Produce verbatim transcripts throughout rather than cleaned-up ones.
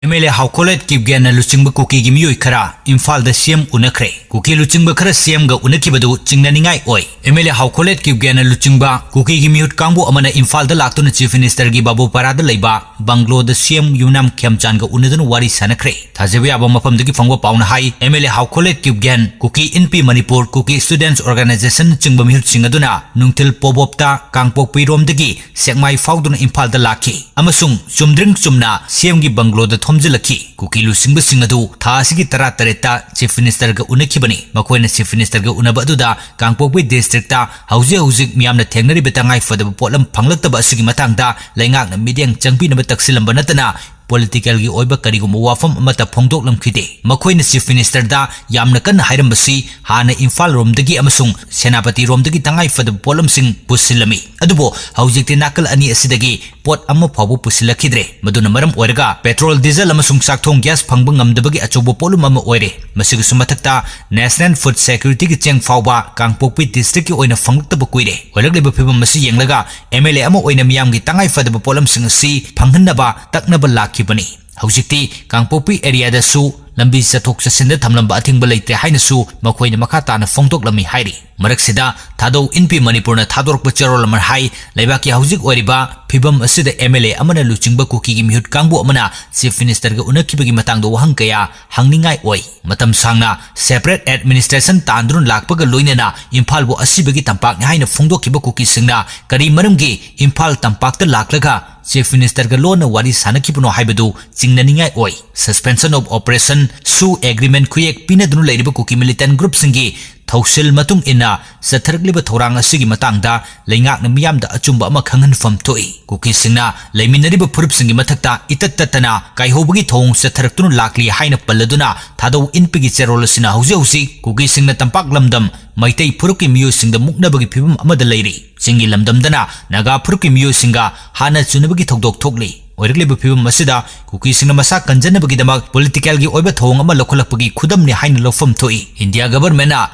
M L A ꯍꯥꯎꯈꯣꯂꯦꯠ ꯀꯤꯞꯒꯦꯟꯅ ꯂꯨꯆꯤꯡꯕ ꯀꯨꯀꯤꯒꯤ ꯃꯤꯑꯣꯏ ꯈꯔ ꯏꯝꯐꯥꯜꯗ ꯁꯤ ꯑꯦꯝ ꯎꯅꯈ꯭ꯔꯦ꯫ ꯀꯨꯀꯤ ꯂꯨꯆꯤꯡꯕ ꯈꯔ ꯁꯤ ꯑꯦꯝꯒ ꯎꯅꯈꯤꯕꯗꯨ ꯆꯤꯡꯅꯅꯤꯡꯉꯥꯏ ꯑꯣꯏ꯫ ꯑꯦꯝ ꯑꯦꯜ ꯑꯦ ꯍꯥꯎꯈꯣꯂꯦꯠ ꯀꯤꯞꯒꯦꯟꯅ ꯂꯨꯆꯤꯡꯕ ꯀꯨꯀꯤꯒꯤ ꯃꯤꯍꯨꯠ ꯀꯥꯡꯕꯨ ꯑꯃꯅ ꯏꯝꯐꯥꯜꯗ ꯂꯥꯛꯇꯨꯅ ꯆꯤꯐ ꯃꯤꯅꯤꯁꯇꯔꯒꯤ ꯕꯥꯕꯨꯄꯥꯔꯥꯗ ꯂꯩꯕ ꯕꯪꯒ꯭ꯂꯣꯗ ꯁꯤ ꯑꯦꯝ ꯌꯨꯅꯥꯝ ꯈꯦꯝꯆꯥꯟꯒ ꯎꯅꯗꯨꯅ ꯋꯥꯔꯤ ꯁꯥꯟꯅꯈ꯭ꯔꯦ꯫ ꯊꯥꯖꯕ ꯌꯥꯕ ꯃꯐꯝꯗꯒꯤ ꯐꯪꯕ ꯄꯥꯎꯅ ꯍꯥꯏ, ꯑꯦꯝ ꯑꯦꯜ ꯑꯦ ꯍꯥꯎꯈꯣꯂꯦꯠ ꯀꯤꯞꯒꯦꯟ ꯀꯨꯀꯤ ꯏꯟꯄꯤ ꯃꯅꯤꯄꯨꯔ, ꯀꯨꯀꯤ ꯁ꯭ꯇꯨꯗꯦꯟꯠꯁ ꯑꯣꯔꯒꯅꯥꯏꯖꯦꯁꯟꯅꯆꯤꯡꯕ ꯃꯤꯍꯨꯠꯁꯤꯡ ꯑꯗꯨꯅ ꯅꯨꯡꯊꯤꯜ ꯄꯣꯕꯣꯞꯇ ꯀꯥꯡꯄꯣꯛꯄꯤꯔꯣꯝꯗꯒꯤ ꯁꯦꯛꯃꯥꯏ ꯐꯥꯎꯗꯨꯅ ꯏꯝꯐꯥꯜꯗ ꯂꯥꯛꯈꯤ ꯑꯃꯁꯨꯡ ꯆꯨꯝꯗ꯭ꯔꯤꯡ ꯆꯨꯝꯅ ꯁꯤ ꯑꯦꯝꯒꯤ ꯕꯪꯒ꯭ꯂꯣꯗ ꯊꯣꯝꯖꯤꯜꯂꯛꯈꯤ꯫ ꯀꯨꯀꯤ ꯂꯨꯆꯤꯡꯕꯁꯤꯡ ꯑꯗꯨ ꯊꯥ ꯑꯁꯤꯒꯤ ꯇꯔꯥꯇꯔꯦꯠꯇ ꯆꯤꯐ ꯃꯤꯅꯤꯁꯇꯔꯒ ꯎꯅꯈꯤꯕꯅꯤ꯫ ꯃꯈꯣꯏꯅ ꯆꯤꯐ ꯃꯤꯅꯤꯁꯇꯔꯒ ꯎꯅꯕ ꯑꯗꯨꯗ ꯀꯥꯡꯄꯣꯛꯄꯤ ꯗꯤꯁꯇ꯭ꯔꯤꯛꯇ ꯍꯧꯖꯤꯛ ꯍꯧꯖꯤꯛ ꯃꯤꯌꯥꯝꯅ ꯊꯦꯡꯅꯔꯤꯕ ꯇꯉꯥꯏꯐꯗꯕ ꯄꯣꯠꯂꯝ ꯐꯪꯂꯛꯇꯕ ꯑꯁꯤꯒꯤ ꯃꯇꯥꯡꯗ ꯂꯩꯉꯥꯛꯅ ꯃꯤꯠꯌꯦꯡ ꯆꯪꯕꯤꯅꯕ ꯇꯛꯁꯤꯜꯂꯝꯕ ꯅꯠꯇꯅ ꯄꯣꯂꯤꯇꯤꯀꯦꯜꯒꯤ ꯑꯣꯏꯕ ꯀꯔꯤꯒꯨꯝꯕ ꯋꯥꯐꯝ ꯑꯃꯠꯇ ꯐꯣꯡꯗꯣꯛꯂꯝꯈꯤꯗꯦ꯫ ꯃꯈꯣꯏꯅ ꯆꯤꯐ ꯃꯤꯅꯤꯁꯇꯔꯗ ꯌꯥꯝꯅ ꯀꯟꯅ ꯍꯥꯏꯔꯝꯕꯁꯤ ꯍꯥꯟꯅ ꯏꯝꯐꯥꯜ ꯔꯣꯝꯗꯒꯤ ꯑꯃꯁꯨꯡ ꯁꯦꯅꯥꯄꯇꯤ ꯔꯣꯝꯗꯒꯤ ꯇꯉꯥꯏꯐꯗꯕ ꯄꯣꯠꯂꯝꯁꯤꯡ ꯄꯨꯁꯤꯜꯂꯝꯃꯤ꯫ ꯑꯗꯨꯕꯨ ꯍꯧꯖꯤꯛꯇꯤ ꯅꯥꯀꯜ ꯑꯅꯤ ꯑꯁꯤꯗꯒꯤ ꯄꯣꯠ ꯑꯃ ꯐꯥꯎꯕ ꯄꯨꯁꯤꯜꯂꯛꯈꯤꯗ꯭ꯔꯦ꯫ ꯃꯗꯨꯅ ꯃꯔꯝ ꯑꯣꯏꯔꯒ ꯄꯦꯇ꯭ꯔꯣꯜ, ꯗꯤꯖꯜ ꯑꯃꯁꯨꯡ ꯆꯥꯛꯊꯣꯡ ꯒ꯭ꯌꯥꯁ ꯐꯪꯕ ꯉꯝꯗꯕꯒꯤ ꯑꯆꯧꯕ ꯄꯣꯠꯂꯨꯝ ꯑꯃ ꯑꯣꯏꯔꯦ꯫ ꯃꯁꯤꯒꯤꯁꯨ ꯃꯊꯛꯇ ꯅꯦꯁꯅꯦꯜ ꯐꯨꯗ ꯁꯦꯀ꯭ꯌꯨꯔꯤꯇꯤꯒꯤ ꯆꯦꯡ ꯐꯥꯎꯕ ꯀꯥꯡꯄꯣꯛꯄꯤ ꯗꯤꯁꯇ꯭ꯔꯤꯛꯀꯤ ꯑꯣꯏꯅ ꯐꯪꯂꯛꯇꯕ ꯀꯨꯏꯔꯦ꯫ ꯑꯣꯏꯔꯛꯂꯤꯕ ꯐꯤꯕꯝ ꯑꯁꯤ ꯌꯦꯡꯂꯒ ꯑꯦꯝ ꯑꯦꯜ ꯑꯦ ꯑꯃ ꯑꯣꯏꯅ ꯃꯤꯌꯥꯝꯒꯤ ꯇꯉꯥꯏꯐꯗꯕ ꯄꯣꯠꯂꯝꯁꯤꯡ ꯑꯁꯤ ꯐꯪꯍꯟꯅꯕ ꯇꯛꯅꯕ ꯂꯥꯛꯈꯤꯕꯅꯤ꯫ ꯍꯧꯖꯤꯛꯇꯤ ꯀꯥꯡꯄꯣꯛꯄꯤ ꯑꯦꯔꯤꯌꯥꯗꯁꯨ ꯂꯝꯕꯤ ꯆꯠꯊꯣꯛ ꯆꯠꯁꯤꯟꯗ ꯊꯝꯂꯝꯕ ꯑꯊꯤꯡꯕ ꯂꯩꯇ꯭ꯔꯦ ꯍꯥꯏꯅꯁꯨ ꯃꯈꯣꯏꯅ ꯃꯈꯥ ꯇꯥꯅ ꯐꯣꯡꯗꯣꯛꯂꯝꯃꯤ ꯍꯥꯏꯔꯤ꯫ ꯃꯔꯛꯁꯤꯗ ꯊꯥꯗꯧ ꯏꯟꯄꯤ ꯃꯅꯤꯄꯨꯔꯅ ꯊꯥꯗꯣꯔꯛꯄ ꯆꯦꯔꯣꯜ ꯑꯃꯅ ꯍꯥꯏ, ꯂꯩꯕꯥꯛꯀꯤ ꯍꯧꯖꯤꯛ ꯑꯣꯏꯔꯤꯕ ꯐꯤꯕꯝ ꯑꯁꯤꯗ ꯑꯦꯝ ꯑꯦꯜ ꯑꯦ ꯑꯃꯅ ꯂꯨꯆꯤꯡꯕ ꯀꯨꯀꯤꯒꯤ ꯃꯤꯍꯨꯠ ꯀꯥꯡꯕꯨ ꯑꯃꯅ ꯆꯤꯐ ꯃꯤꯅꯤꯁꯇꯔꯒ ꯎꯅꯈꯤꯕꯒꯤ ꯃꯇꯥꯡꯗ ꯋꯥꯍꯪ ꯀꯌꯥ ꯍꯪꯅꯤꯡꯉꯥꯏ ꯑꯣꯏ꯫ ꯃꯇꯝ ꯁꯥꯡꯅ ꯁꯦꯄꯔꯦꯠ ꯑꯦꯗꯃꯤꯅꯤꯁꯇ꯭ꯔꯦꯁꯟ ꯇꯥꯟꯗꯨꯅ ꯂꯥꯛꯄꯒ ꯂꯣꯏꯅꯅ ꯏꯝꯐꯥꯜꯕꯨ ꯑꯁꯤꯕꯒꯤ ꯇꯝꯄꯥꯛꯅꯤ ꯍꯥꯏꯅ ꯐꯣꯡꯗꯣꯛꯈꯤꯕ ꯀꯨꯀꯤꯁꯤꯡꯅ ꯀꯔꯤ ꯃꯔꯝꯒꯤ ꯏꯝꯐꯥꯜ ꯇꯝꯄꯥꯛꯇ ꯂꯥꯛꯂꯒ ꯆꯤꯐ ꯃꯤꯅꯤꯁꯇꯔꯒ ꯂꯣꯟꯅ ꯋꯥꯔꯤ ꯁꯥꯟꯅꯈꯤꯕꯅꯣ ꯍꯥꯏꯕꯗꯨ ꯆꯤꯡꯅꯅꯤꯡꯉꯥꯏ ꯑꯣꯏ꯫ ꯁꯁꯄꯦꯟꯁꯟ ꯑꯣꯐ ꯑꯣꯄꯔꯦꯁꯟ ꯁꯨ ꯑꯦꯒ꯭ꯔꯤꯃꯦꯟ ꯈꯨꯌꯦꯛ ꯄꯤꯅꯗꯨꯅ ꯂꯩꯔꯤꯕ ꯀꯨꯀꯤ ꯃꯤꯂꯤꯇꯦꯟ ꯒ꯭ꯔꯨꯞꯁꯤꯡꯒꯤ ꯊꯧꯁꯤꯜ ꯃꯇꯨꯡ ꯏꯟꯅ ꯆꯠꯊꯔꯛꯂꯤꯕ ꯊꯧꯔꯥꯡ ꯑꯁꯤꯒꯤ ꯃꯇꯥꯡꯗ ꯂꯩꯉꯥꯛꯅ ꯃꯤꯌꯥꯝꯗ ꯑꯆꯨꯝꯕ ꯑꯃ ꯈꯪꯍꯟꯐꯝ ꯊꯣꯛꯏ꯫ ꯀꯨꯀꯤꯁꯤꯡꯅ ꯂꯩꯃꯤꯟꯅꯔꯤꯕ ꯐꯨꯔꯨꯞꯁꯤꯡꯒꯤ ꯃꯊꯛꯇ ꯏꯇꯠ ꯇꯠꯇꯅ ꯀꯥꯏꯍꯧꯕꯒꯤ ꯊꯧꯑꯣꯡ ꯆꯠꯊꯔꯛꯇꯨꯅ ꯂꯥꯛꯂꯤ ꯍꯥꯏꯅ ꯄꯜꯂꯗꯨꯅ ꯊꯥꯗꯧ ꯏꯟꯄꯒꯤ ꯆꯦꯔꯣꯜ ꯑꯁꯤꯅ ꯍꯧꯖꯤꯛ ꯍꯧꯖꯤꯛ ꯀꯨꯀꯤꯁꯤꯡꯅ ꯇꯝꯄꯥꯛ ꯂꯝꯗꯝ ꯃꯩꯇꯩ ꯐꯨꯔꯨꯞꯀꯤ ꯃꯤꯑꯣꯏꯁꯤꯡꯗ ꯃꯨꯛꯅꯕꯒꯤ ꯐꯤꯕꯝ ꯑꯃꯗ ꯂꯩꯔꯤ꯫ ꯆꯤꯡꯒꯤ ꯂꯝꯗꯝꯗꯅ ꯅꯥꯒꯥ ꯐꯨꯔꯨꯞꯀꯤ ꯃꯤꯑꯣꯏꯁꯤꯡꯒ ꯍꯥꯟꯅ ꯆꯨꯅꯕꯒꯤ ꯊꯧꯗꯣꯛ ꯊꯣꯛꯂꯤ꯫ ꯑꯣꯏꯔꯛꯂꯤꯕ ꯐꯤꯕꯝ ꯑꯁꯤꯗ ꯀꯨꯀꯤꯁꯤꯡꯅ ꯃꯁꯥ ꯀꯟꯖꯅꯕꯒꯤꯗꯃꯛ political ꯒꯤ ꯑꯣꯏꯕ ꯊꯧꯑꯣꯡ ꯑꯃ ꯂꯧꯈꯠꯂꯛꯄꯒꯤ ꯈꯨꯗꯝꯅꯤ ꯍꯥꯏꯅ ꯂꯧꯐꯝ ꯊꯣꯛꯏ꯫ ꯏꯟꯗꯤꯌꯥ government ꯅ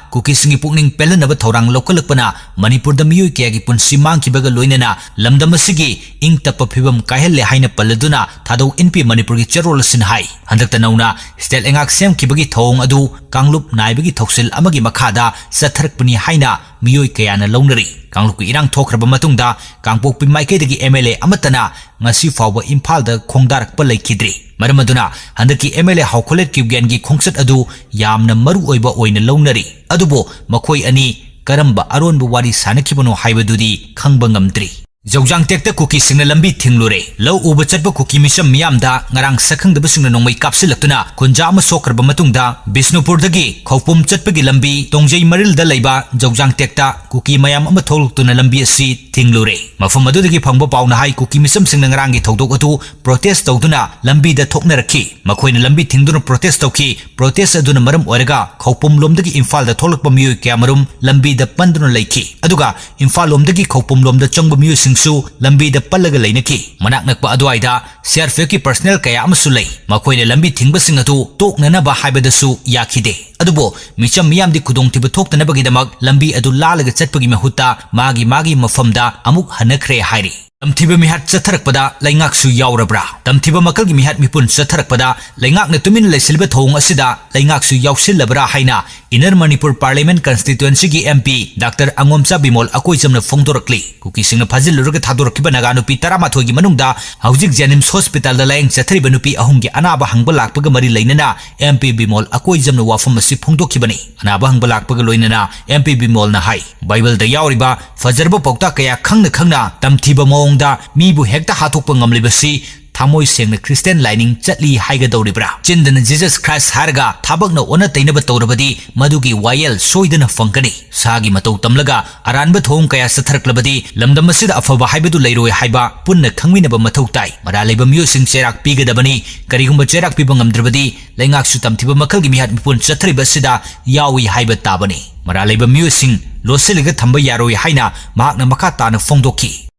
ꯀꯨꯀꯤꯁꯤꯡꯒꯤ ꯄꯨꯛꯅꯤꯡ ꯄꯦꯜꯍꯟꯅꯕ ꯊꯧꯔꯥꯡ ꯂꯧꯈꯠꯂꯛꯄꯅ ꯃꯅꯤꯄꯨꯔꯗ ꯃꯤꯑꯣꯏ ꯀꯌꯥꯒꯤ ꯄꯨꯟꯁꯤ ꯃꯥꯡꯈꯤꯕꯒ ꯂꯣꯏꯅꯅ ꯂꯝꯗꯝ ꯑꯁꯤꯒꯤ ꯏꯪ ꯇꯞꯄ ꯐꯤꯕꯝ ꯀꯥꯏꯍꯜꯂꯦ ꯍꯥꯏꯅ ꯄꯜꯂꯗꯨꯅ Thadou Inpi Manipur ꯒꯤ ꯆꯦꯔꯣꯜ ꯑꯁꯤꯅ ꯍꯥꯏ꯫ ꯍꯟꯗꯛꯇ ꯅꯧꯅ state ꯂꯩꯉꯥꯛ ꯁꯦꯝꯈꯤꯕꯒꯤ ꯊꯧꯑꯣꯡ ꯑꯗꯨ ꯀꯥꯡꯂꯨꯞ ꯅꯥꯏꯕꯒꯤ ꯊꯧꯁꯤꯜ ꯑꯃꯒꯤ ꯃꯈꯥꯗ ꯆꯠꯊꯔꯛꯄꯅꯤ ꯍꯥꯏꯅ ꯃꯤꯑꯣꯏ ꯀꯌꯥꯅ ꯂꯧꯅꯔꯤ꯫ ꯀꯥꯡꯂꯨꯞꯀꯤ ꯏꯔꯥꯡ ꯊꯣꯛꯈ꯭ꯔꯕ ꯃꯇꯨꯡꯗ ꯀꯥꯡꯄꯣꯛꯄꯤ ꯃꯥꯏꯀꯩꯗꯒꯤ M L A ꯑꯃꯠꯇꯅ ꯉꯁꯤ ꯐꯥꯎꯕ ꯏꯝꯐꯥꯜꯗ ꯈꯣꯡꯗꯥꯔꯛꯄ ꯂꯩꯈꯤꯗ꯭ꯔꯤ꯫ ꯃꯔꯝ ꯑꯗꯨꯅ ꯍꯟꯗꯛꯀꯤ M L A ꯍꯥꯎꯈꯣꯂꯦꯠ ꯀ꯭ꯌꯨꯕ꯭ꯌꯥꯟꯒꯤ ꯈꯣꯡꯆꯠ ꯑꯗꯨ ꯌꯥꯝꯅ ꯃꯔꯨ ꯑꯣꯏꯕ ꯑꯣꯏꯅ ꯂꯧꯅꯔꯤ꯫ ꯑꯗꯨꯕꯨ ꯃꯈꯣꯏ ꯑꯅꯤ ꯀꯔꯝꯕ ꯑꯔꯣꯟꯕ ꯋꯥꯔꯤ ꯁꯥꯅꯈꯤꯕꯅꯣ ꯍꯥꯏꯕꯗꯨꯗꯤ ꯈꯪꯕ ꯉꯝꯗ꯭ꯔꯤ꯫ ꯖꯧꯖꯥꯡ ꯇꯦꯛꯇ ꯀꯨꯀꯤꯁꯤꯡꯅ ꯂꯝꯕꯤ ꯊꯤꯡꯂꯨꯔꯦ꯫ ꯂꯧ ꯎꯕ ꯆꯠꯄ ꯀꯨꯀꯤ ꯃꯤꯆꯝ ꯃꯤꯌꯥꯝꯗ ꯉꯔꯥꯡ ꯁꯛꯈꯪꯗꯕꯁꯤꯡꯅ ꯅꯣꯡꯃꯩ ꯀꯥꯞꯁꯤꯜꯂꯛꯇꯨꯅ ꯈꯨꯟꯖꯥ ꯑꯃ ꯁꯣꯛꯈ꯭ꯔꯕ ꯃꯇꯨꯡꯗ ꯕꯤꯁꯅꯨꯄꯨꯔꯗꯒꯤ ꯈꯧꯄꯨꯝ ꯆꯠꯄꯒꯤ ꯂꯝꯕꯤ ꯇꯣꯡꯖꯩ ꯃꯔꯤꯜꯗ ꯂꯩꯕ ꯖꯧꯖꯥꯡ ꯇꯦꯛꯇ ꯀꯨꯀꯤ ꯃꯌꯥꯝ ꯑꯃ ꯊꯣꯛꯂꯛꯇꯨꯅ ꯂꯝꯕꯤ ꯑꯁꯤ ꯊꯤꯡꯂꯨꯔꯦ꯫ ꯃꯐꯝ ꯑꯗꯨꯗꯒꯤ ꯐꯪꯕ ꯄꯥꯎꯅ ꯍꯥꯏ, ꯀꯨꯀꯤ ꯃꯤꯆꯝꯁꯤꯡꯅ ꯉꯔꯥꯡꯒꯤ ꯊꯧꯗꯣꯛ ꯑꯗꯨ protest ꯇꯧꯗꯨꯅ ꯂꯝꯕꯤꯗ ꯊꯣꯛꯅꯔꯛꯈꯤ꯫ ꯃꯈꯣꯏꯅ ꯂꯝꯕꯤ ꯊꯤꯡꯗꯨꯅ protest ꯇꯧꯈꯤ꯫ Protest ꯑꯗꯨꯅ ꯃꯔꯝ ꯑꯣꯏꯔꯒ ꯈꯧꯄꯨꯝ ꯂꯣꯝꯗꯒꯤ ꯏꯝꯐꯥꯜꯗ ꯊꯣꯛꯂꯛꯄ ꯃꯤꯑꯣꯏ ꯀꯌꯥꯃꯔꯨꯝ ꯂꯝꯕꯤꯗ ꯄꯟꯗꯨꯅ ꯂꯩꯈꯤ꯫ ꯑꯗꯨꯒ ꯏꯝꯐꯥꯜ ꯂꯣꯝꯗꯒꯤ ꯈꯧꯄꯨꯝ ꯂꯣꯝꯗ ꯆꯪꯕ ꯃꯤꯑꯣꯏꯁꯤꯡꯁꯨ ꯂꯝꯕꯤꯗ ꯄꯜꯂꯒ ꯂꯩꯅꯈꯤ꯫ ꯃꯅꯥꯛ ꯅꯛꯄ ꯑꯗꯨꯋꯥꯏꯗ C R P F ꯀꯤ personnel ꯀꯌꯥ ꯑꯃꯁꯨ ꯂꯩ꯫ ꯃꯈꯣꯏꯅ ꯂꯝꯕꯤ ꯊꯤꯡꯕꯁꯤꯡ ꯑꯗꯨ ꯇꯣꯛꯅꯅꯕ ꯍꯥꯏꯕꯗꯁꯨ ꯌꯥꯈꯤꯗꯦ꯫ ꯑꯗꯨꯕꯨ ꯃꯤꯆꯝ ꯃꯤꯌꯥꯝꯗꯤ ꯈꯨꯗꯣꯡꯊꯤꯕ ꯊꯣꯛꯇꯅꯕꯒꯤꯗꯃꯛ ꯂꯝꯕꯤ ꯑꯗꯨ ꯂꯥꯜꯂꯒ ꯆꯠꯄꯒꯤ ꯃꯍꯨꯠꯇ ꯃꯥꯒꯤ ꯃꯥꯒꯤ ꯃꯐꯝꯗ ꯑꯃꯨꯛ ꯍꯟꯅꯈ꯭ꯔꯦ ꯍꯥꯏꯔꯤ꯫ ꯇꯝꯊꯤꯕ ꯃꯤꯍꯥꯠ ꯆꯠꯊꯔꯛꯄꯗ ꯂꯩꯉꯥꯛꯁꯨ ꯌꯥꯎꯔꯕ꯭ꯔꯥ? ꯇꯝꯊꯤꯕ ꯃꯈꯜꯒꯤ ꯃꯤꯍꯥꯠ ꯃꯤꯄꯨꯟ ꯆꯠꯊꯔꯛꯄꯗ ꯂꯩꯉꯥꯛꯅ ꯇꯨꯃꯤꯟꯅ ꯂꯩꯁꯤꯜꯂꯤꯕ ꯊꯧꯑꯣꯡ ꯑꯁꯤꯗ ꯂꯩꯉꯥꯛꯁꯨ ꯌꯥꯎꯁꯤꯜꯂꯕ꯭ꯔꯥ ꯍꯥꯏꯅ Inner Manipur Parliament Constituency ꯒꯤ M P Doctor ꯑꯉꯣꯝꯆꯥ Bimol ꯑꯀꯣꯏꯖꯝꯅ ꯐꯣꯡꯗꯣꯔꯛꯂꯤ꯫ ꯀꯨꯀꯤꯁꯤꯡꯅ ꯐꯥꯖꯤꯜꯂꯨꯔꯒ ꯊꯥꯗꯣꯔꯛꯈꯤꯕ Naga ꯅꯨꯄꯤ ꯇꯔꯥꯃꯥꯊꯣꯏꯒꯤ ꯃꯅꯨꯡꯗ ꯍꯧꯖꯤꯛ JNIMS hospital ꯗ ꯂꯥꯌꯦꯡ ꯆꯠꯊꯔꯤꯕ ꯅꯨꯄꯤ ꯑꯍꯨꯝꯒꯤ ꯑꯅꯥꯕ ꯍꯪꯕ ꯂꯥꯛꯄꯒ ꯃꯔꯤ ꯂꯩꯅꯅ M P ꯕꯤꯃꯣꯜ ꯑꯀꯣꯏꯖꯝꯅ ꯋꯥꯐꯝ ꯑꯁꯤ ꯐꯣꯡꯗꯣꯛꯈꯤꯕꯅꯤ꯫ ꯑꯅꯥꯕ ꯍꯪꯕ ꯂꯥꯛꯄꯒ ꯂꯣꯏꯅꯅ M P ꯕꯤꯃꯣꯜꯅ ꯍꯥꯏ, ꯕꯥꯏꯕꯜꯗ ꯌꯥꯎꯔꯤꯕ ꯐꯖꯔꯕ ꯄꯥꯎꯇꯥꯛ ꯀꯌꯥ ꯈꯪꯅ ꯈꯪꯅ ꯇꯝꯊꯤꯕ ꯃꯑꯣꯡꯗ ꯃꯤꯕꯨ ꯍꯦꯛꯇ ꯍꯥꯠꯇꯣꯛꯄ ꯉꯝꯂꯤꯕꯁꯤ ꯊꯃꯣꯏ ꯁꯦꯡꯅ Christian ꯂꯥꯏꯅꯤꯡ ꯆꯠꯂꯤ ꯍꯥꯏꯒꯗꯧꯔꯤꯕ꯭ꯔꯥ? ꯆꯤꯟꯗꯅ Jesus Christ ꯍꯥꯏꯔꯒ ꯊꯕꯛꯅ ꯑꯣꯟꯅ ꯇꯩꯅꯕ ꯇꯧꯔꯕꯗꯤ ꯃꯗꯨꯒꯤ ꯋꯥꯌꯦꯜ ꯁꯣꯏꯗꯅ ꯐꯪꯒꯅꯤ꯫ ꯁꯥꯒꯤ ꯃꯇꯧ ꯇꯝꯂꯒ ꯑꯔꯥꯟꯕ ꯊꯧꯑꯣꯡ ꯀꯌꯥ ꯆꯠꯊꯔꯛꯂꯕꯗꯤ ꯂꯝꯗꯝ ꯑꯁꯤꯗ ꯑꯐꯕ ꯍꯥꯏꯕꯗꯨ ꯂꯩꯔꯣꯏ ꯍꯥꯏꯕ ꯄꯨꯟꯅ ꯈꯪꯃꯤꯟꯅꯕ ꯃꯊꯧ ꯇꯥꯏ꯫ ꯃꯔꯥꯜ ꯂꯩꯕ ꯃꯤꯑꯣꯏꯁꯤꯡ ꯆꯩꯔꯥꯛ ꯄꯤꯒꯗꯕꯅꯤ꯫ ꯀꯔꯤꯒꯨꯝꯕ ꯆꯩꯔꯥꯛ ꯄꯤꯕ ꯉꯝꯗ꯭ꯔꯕꯗꯤ ꯂꯩꯉꯥꯛꯁꯨ ꯇꯝꯊꯤꯕ ꯃꯈꯜꯒꯤ ꯃꯤꯍꯥꯠ ꯃꯤꯄꯨꯟ ꯆꯠꯊꯔꯤꯕ ꯑꯁꯤꯗ ꯌꯥꯎꯏ ꯍꯥꯏꯕ ꯇꯥꯕꯅꯤ꯫ ꯃꯔꯥꯜ ꯂꯩꯕ ꯃꯤꯑꯣꯏꯁꯤꯡ ꯂꯣꯠꯁꯤꯜꯂꯒ ꯊꯝꯕ ꯌꯥꯔꯣꯏ ꯍꯥꯏꯅ ꯃꯍꯥꯛꯅ ꯃꯈꯥ ꯇꯥꯅ ꯐꯣꯡꯗꯣꯛꯈꯤ꯫